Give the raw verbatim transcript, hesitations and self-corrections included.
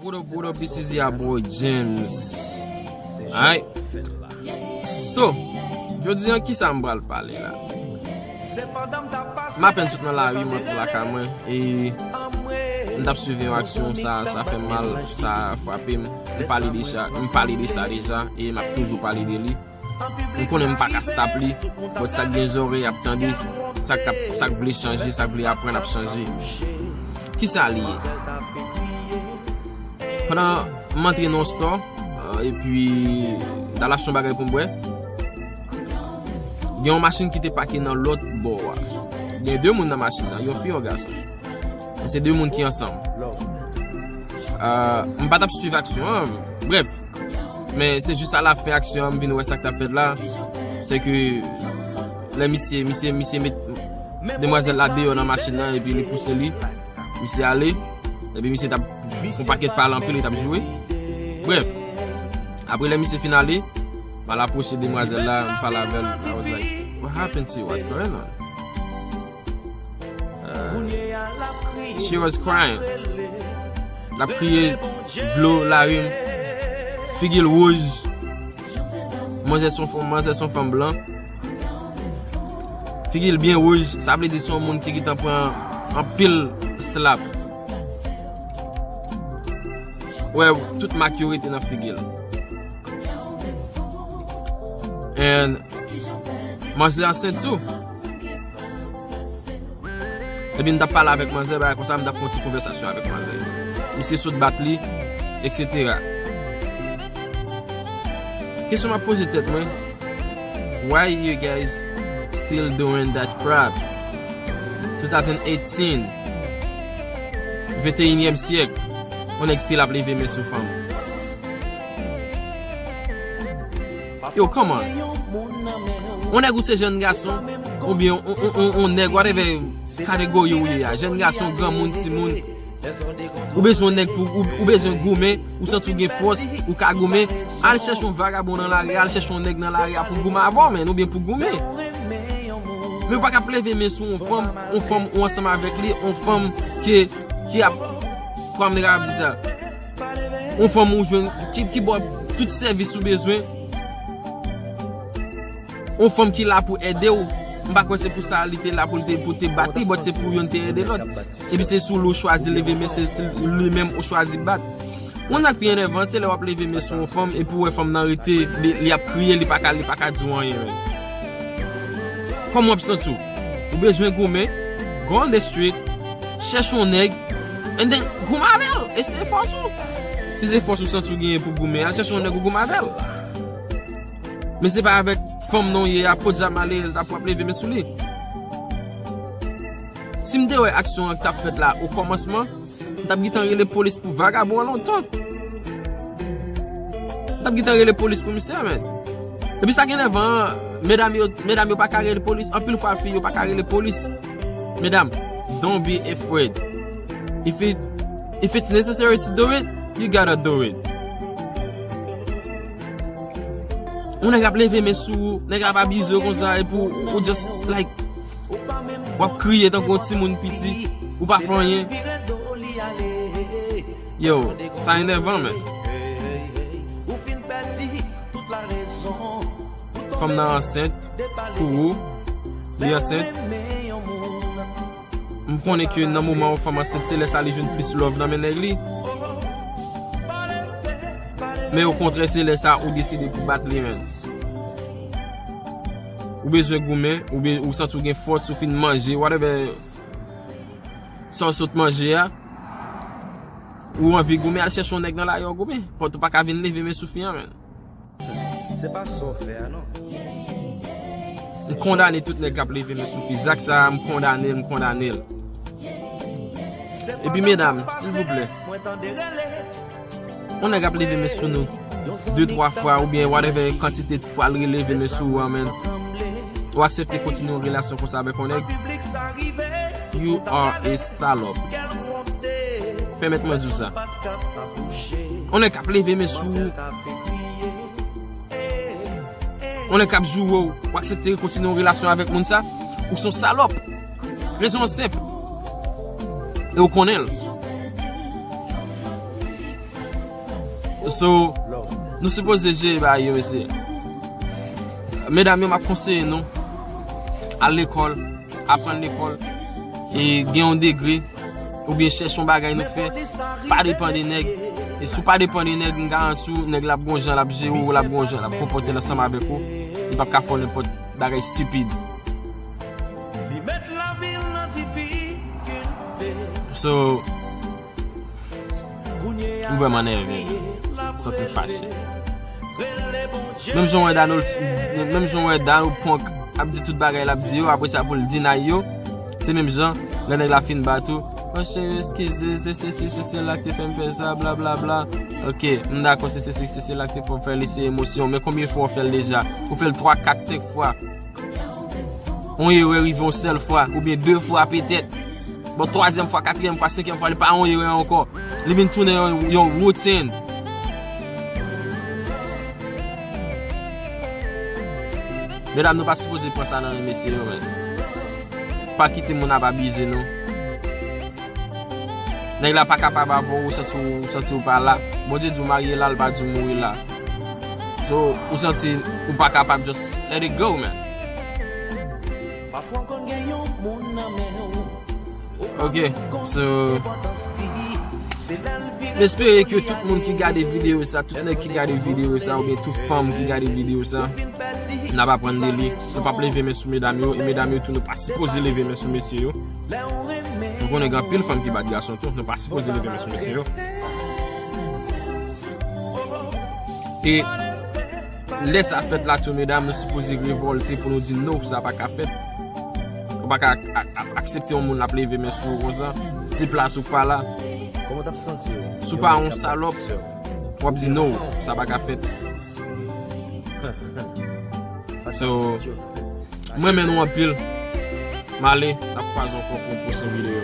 What up, what up, this is your boy James. Alright. So, jodi an, kisa m pral pale la? M apenn sot nan lari, m antre lakay mwen, e m t ap swiv yon aksyon, sa, sa fè m mal, sa frape m. M pale de sa, m pale de sa deja, e m ap toujou pale de li. M konnen m pa ka stop li, but sa k gen zòrèy ap tande, sa k ap, sa k vle chanje, sa k vle aprann ap chanje. Kisa li ye? Pandan m antre nan yon store, euh, epi m t al achte yon bagay pou m bwè, gen yon machin ki te pake nan lòt bò a. Gen de moun nan machin nan, yon fi, yon gason. Men se de moun ki ansanm. Euh, m pa t ap swiv aksyon an, brèf. Men se jis alafen aksyon an, m vin wè sa k t ap fèt la. Se ke lè misye, misye, misye met demwazèl la deyò nan machin nan, epi li pouse li, misye ale, epi misye t ap yon pakèt pale anpil, li t ap joure. Brèf, apre lè misye fin ale, m al apwoche demwazèl la, m pale avè l. I was like, "What happened to you? What's going on?" Euh, she was crying. L ap kriye, dlo, larim, figi l wouj. Manzè se yon, manzè se yon fanm blan. Figi l byen wouj, sa vle di se yon moun ki gentan pran anpil slap. Wè, tout mak yo rete nan figi l. And manzè ansent tou. Epi m t ap pale avèk manzè, bagay konsa, m t ap fè yon ti konvèsasyon avèk manzè. Misye sot bat li, et cetera. Kesyon m ap poze tèt mwen, why you guys still doing that crap? Two thousand eighteen, venteyinyèm syèk, yon nèg still ap leve men sou fanm. Yo, come on. On nèg ou se jèn gason, oubyen on, on, on, on nèg, whatever kategori ou ye a, jèn gason, granmoun, timoun, ou bezwen on nèg pou, ou, ou bezwen goumen, ou santi ou gen fòs, ou ka goumen, al chèche on vagabon nan lari, al chèche on nèg nan lari a pou goumen avè w, menn, oubyen pou goumen. Men ou pa ka ap leve men sou on fanm, on fanm ou ansanm avèk li, on fanm ki, ki ap, kòman m te kapab di sa? On fanm ou jwenn, ki, ki ba w tout sèvis ou bezwen. On fanm ki la pou ede w. M pa kwè se pou sa li te la pou l te, pou te bat li, but se pou youn te ede lòt. Epi se sou li ou chwazi leve men, se, se li menm ou chwazi bat. Yon nèg pi enèvan, se lè w ap leve men sou yon fanm, epi w wè fanm nan rete, li, li ap kriye, li pa ka, li pa ka di w anyen, menn. Kòman w ap santi w? Ou bezwen goumen, go on the street, chèche yon nèg, and then goumen avè l, eseye fòs ou. Si se fòs ou santi w genyen pou goumen, al chèche yon nèg ou goumen avè l. Men se pa avèk fanm nan w ye a, podyab malerèz la, pou w ap leve men sou li. Si m te wè aksyon an k t ap fèt la o kòmansman, m t ap gentan rele polis pou vagabon an lontan. M t ap gentan rele polis pou misye, menn. Epi sa k enèvan an, medam yo, medam yo pa ka rele polis. Anpil fwa, fi yo pa ka rele polis. Medam, don't be afraid. If it, if it's necessary to do it, you gotta do it. Yon nèg ap leve men sou ou, nèg la ap abize w konsa, epi w, ou just like, w ap kriye tankou yon timoun piti, ou pa fè anyen. Yo, sa enèvan, menn. Fanm nan ansent pou ou, li ansent. M konnen ke nan moman yon fanm ansent, se lè sa li jwenn plis love nan men nèg li. Men okontrè, se lè sa ou deside pou bat li, menn. Ou bezwen goumen, ou be-, ou santi w gen fòs, ou fin manje, whatever sa w sot manje a, ou anvi goumen, al chèche yon nèg nan lari a w goumen. But ou pa ka vin leve men sou fi an, menn. Se pa sa w fè a, non. M kondane tout nèg k ap leve men sou fi. Zak sa a, m kondane l, m kondane l. Epi medam, silvouplè, yon nèg ap leve men sou nou de, twa fwa, oubyen whatever kantite fwa l releve men sou ou an, menn, ou aksepte kontinye yon relasyon konsa avèk yon nèg, you are a salop. Pèmèt mwen di w sa. Yon nèg k ap leve men sou ou, yon nèg k ap joure w, ou aksepte kontinye yon relasyon avèk moun sa, ou se yon salòp. Rezon an senp. E ou konnen l. So, nou sipoze jere bagay yo, mesye. Medam yo, m ap konseye nou al lekòl, aprann lekòl, e gen yon degre, oubyen chèche yon bagay nou fè. Pa depann de nèg. E si w pa depann de nèg, m garanti w, nèg la ap gon jan l ap jere w, l ap gon jan l ap konpòte l ansanm avèk ou. Li p ap ka fè w nenpòt bagay stipid. So, m vrèman nève. M santi m fache. Menm jan w wè Donald, menm jan w wè Donald Trump ap di tout bagay l ap di yo, apre sa pou l deny yo. Se menm jan, lè nèg la fin bat ou, "Oh cheri, eskize, se se se se se la k te fè m fè sa, bla bla bla." Ok, m dakò, se se se se se la k te fè w fè li, se emosyon. Men konbyen fwa w fè l deja? Ou fè l twa, kat, senk fwa. Yon erè rive yon sèl fwa, oubyen de fwa petèt. Bon, twazyèm fwa, katriyèm fwa, senkyèm fwa, li pa yon erè ankò. Li vin tounen yon, yon woutèn. Medam, nou pa sipoze pran sa nan men mesye yo, men. Pa kite moun ap abize nou. Nèg la pa kapab avè w, ou santi w, ou santi w pa la. Bondye di w marye la, l pa di w mouri la. So, ou santi ou pa kapab, just let it go, man. Ok, so, m espere ke tout moun ki gade videyo sa, tout nèg ki gade videyo sa, oubyen tout fanm ki gade videyo sa, n ap aprann de li. Nou p ap leve men sou medam yo, e medam yo tou, nou pa sipoze leve men sou mesye yo. Nou konnen gen anpil fanm ki bat gason tou, nou pa sipoze leve men sou mesye yo. E lè sa fèt la tou, medam, nou sipoze revòlte pou nou di, "No, sa pa ka fèt." Ou pa ka ak- ak- ak- aksepte yon moun ap leve men sou ou konsa. Se plas ou pa la. Si w pa yon salòp, w ap di, "No, sa pa ka fèt." So, m renmen nou anpil. M ale, n ap kwaze ankò pou yon pwochen videyo.